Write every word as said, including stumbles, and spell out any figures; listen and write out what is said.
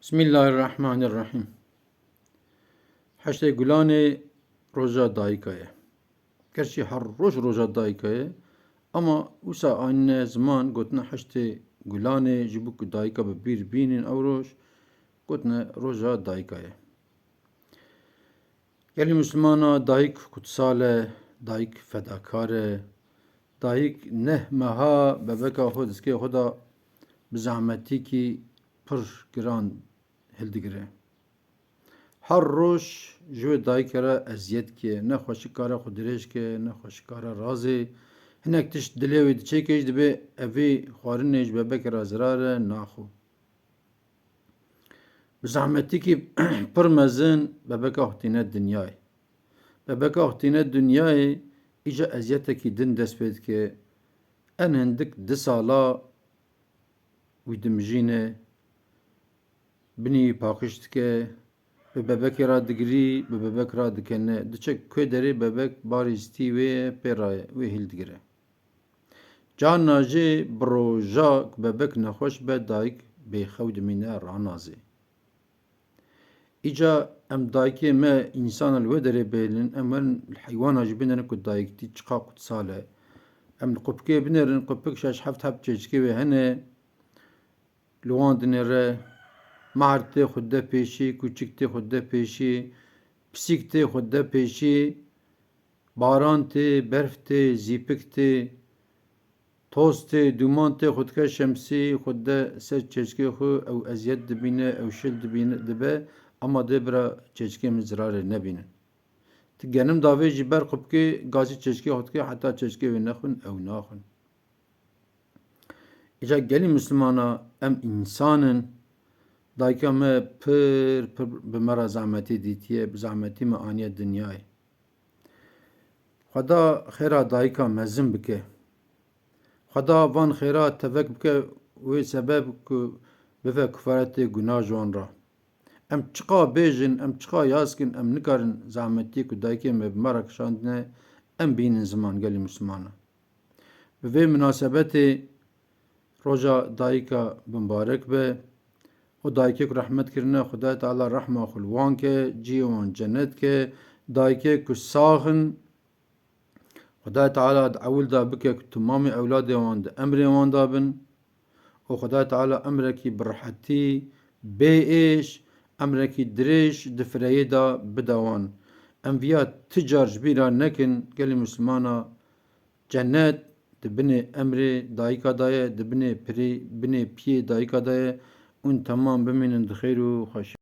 Bismillahirrahmanirrahim. Heştê Gulanê roja dayika ye. Gerçî her roj roja dayika ye, ama wisa anîne ziman, gotine Heştê Gulanê, ji bo ku dayika bi bîr bînin ew roj, gotine roja dayika ye. Gelî Mislimana, dayik kutsal e, dayik fedakar e. Dayik neh meha bebeka xwe di dizkê xwe de bi zehmetîkî pir giran hildigire. Her roj ji wê dayikê re eziyet ke, ne xweşik kare xwe dirêj ke, ne xweşik kare razê. Hinek tişt dilê wê diçêke jî dibê evê xwarinê ji bebekê re zirar e, naxwe. Bi zehmetîkî pir mezin bebeka xwe tîne dinyayê. Bebeka xwe tîne dinyayê, îca eziyetekî din dest pê dike. En hindik du sala wî dimijîne, binî wî paqij dike, bi bebekê re digirî, bi bebek re dikene. Diçe ku derê bebek barî stî wê ye, pê re ye, wê hîl digire. Carna jî bi roja ku bebek nexweş be, dayik bêxew dimîne, ranazê. Îca em dayikê me însan li wê derê bêlin, em werin li heywana jî binêrin ku dayiktî çiqa kutsal e. Em li qupikê binêrin, qupik şeş heft heb çêçikê wê hene, li wan dinêre, mahr tê xwe de pêşî, kûçik tê xwe de pêşî, pisîk tê xwe de pêşî, baran tê, berf tê, zîpik tê, toz tê, dûman tê, xwe dike şemsî, xwe de ser çêçikê xwe, ew eziyet dibîne, ew şil dibîne, dibe, ama dê bira çêçikê min zirarê nebînin. Ti genim davê jî ber qupikê, gazî çêçikê xwe dike, heta çêçikê wê nexwin, ew naxwin. Îca gelî Mislimana, em însan in. Dayika me pir, pir bi me re zehmetî dîtiye, bi zehmetî me aniye dinyayê. Xweda xêra dayika mezin bike. Xweda van xêra tevek bike, wê sebeb ku bive kifaretê guna ji wan re. Em çiqa bêjin, em çiqa yaz kin, em nikarin zehmetiyê ku dayikê me bi me re kişandine, em bînin ziman gelî Mislimana. Bi vê minasebetê roja dayika bimbarek be. O dayikê ku rehmet kirine, Xwedayê Teala rehma xwe li wan ke, cihê wan cennet ke. Dayikê ku sax in, Xwedayê Teala di ewil de bike ku timamê ewladê wan di emrê wan de bin. Û Xwedayê Teala emrekî bi rehetî, bê êş, emrekî dirêj di fireyê de bide wan. Em viya ti car ji bîra nekin, gelî Mislimana, cennet di binê emrê dayika de ye, di binê pirê, binê piyê dayika de ye. Hûn temam bimînin di xêr û xweşî.